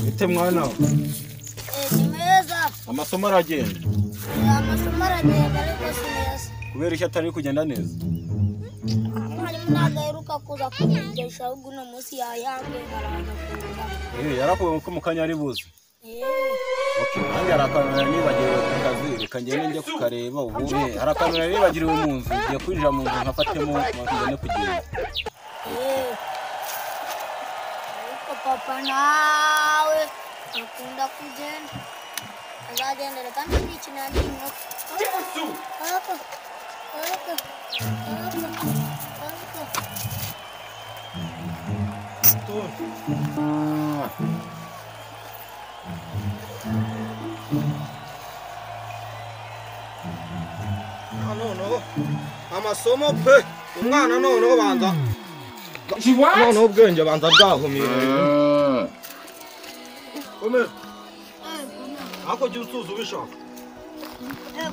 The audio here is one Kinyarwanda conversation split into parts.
Ite mwana we? Ni meza. Amasomo aragenda. Amasomo aragenda ariko si meza. Kubera iki atari kugenda neza? Mwarimu ntabwo aheruka kuza kunyigisha, ahubwo uno munsi yayange araza kuza. Yarakuwe ko mu kanya ari buze. Okay, nanjye hari akantu nari nibagiriwe ku kazi, reka ngende njye kukareba ubu. Hari akantu nari nibagiriwe mu nzu, ngiye kwinjira mu nzu nkafatemo ngende kugenda. Ariko papa nawe akunda kugenda. Azagendera kandi nikinira n'inkoko. Yesu! Aka, aka, aka, aka. Noneho amasomo pe umwana noneho banza noneho ubwenge banza bwahumira. Komera ako jya usuza ubishaka.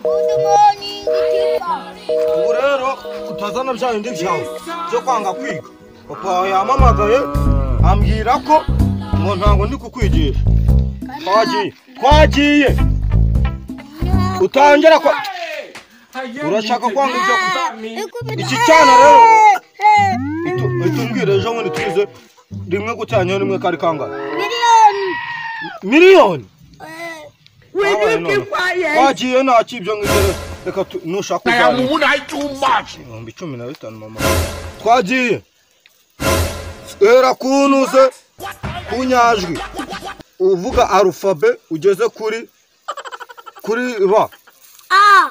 Good morning teacher. Ubu rero utazana bya bindi byawe byo kwanga kwiga. Papa wawe yampamagaye ambwira ko ngo ntabwo ndi kukwigisha. Twagiye twagiye utangira kwa urashaka kwanga ibyo iki cyana rero itumbwire ejo bundi twize rimwe gutanyaho rimwe kari kangahe? Miliyoni. Miliyoni? Wagiye ntacyo ibyo ngibyo reka nushaka uzane 15,000 mama. Twagiye era kunuze kunyajwi uvuga arufabe ugeze kuri ba A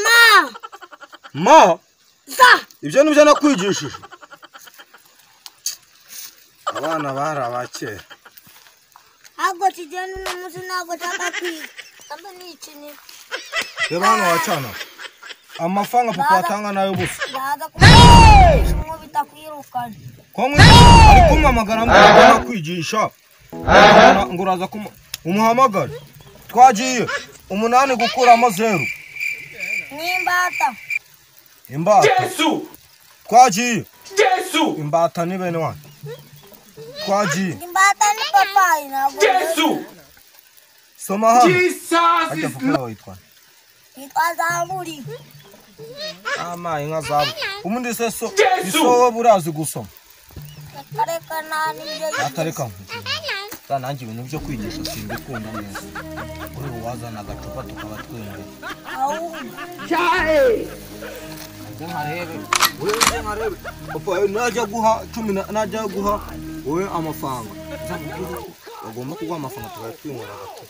Ma Ma Za. Ibyo nibyo nakwigishije. Abana bari abakera. Ntabwo tugenda uno munsi ntabwo nshaka kwiga. Amba nikinira. Reba hano wacana. Amafaranga papa atanga nayo gusa. Ndaza kumwigisha bita kwirukana. Ko ari kumpamagara ngo nakwigisha. Ngo uraza umuhamagare. Twagiye 8 gukuramo 0. N'imbata. Imbata. Yesu! Twagiye. Yesu! Imbata ni bene wanyu. Twagiye. Imbata ni papayi ntabwo. Yesu! Soma hano. Jesus Ajya is papa wawe yitwa. Yitwa Zaburi. Ama inka zabu. Ubundi se so Yesu! iso burazi gusoma. Reka nta n'ibyo. Atareka. Ta nanjye ibintu byo kwigisha simbikunda neza. Uri wazana agacupa tukaba twembi. Ahubwo. Nkarebe. Wewe nkarebe. Papa najya guha 10 najya guha wowe amafaranga. Bagomba kuguha amafaranga tukaba twinywera gato.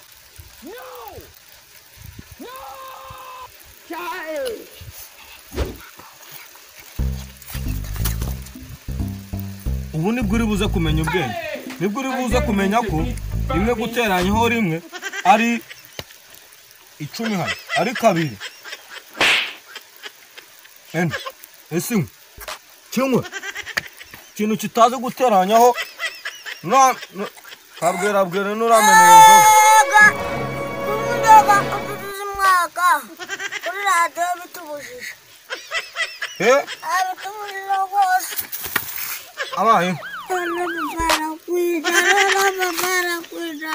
Ubu nibwo uri buze kumenya ubwenge. Nibwo uri buze kumenya ko rimwe guteranyaho rimwe ari 10 hano, ari 2. Ene, ese kimwe ikintu kitazi guteranyaho kabwira bwira nuramenera inzoga. Kunywa inzoga utuzuza umwaka kuri radiyo bitubujije. Bitubujije rwose. Abaye. Papa barakwica, papa barakwica.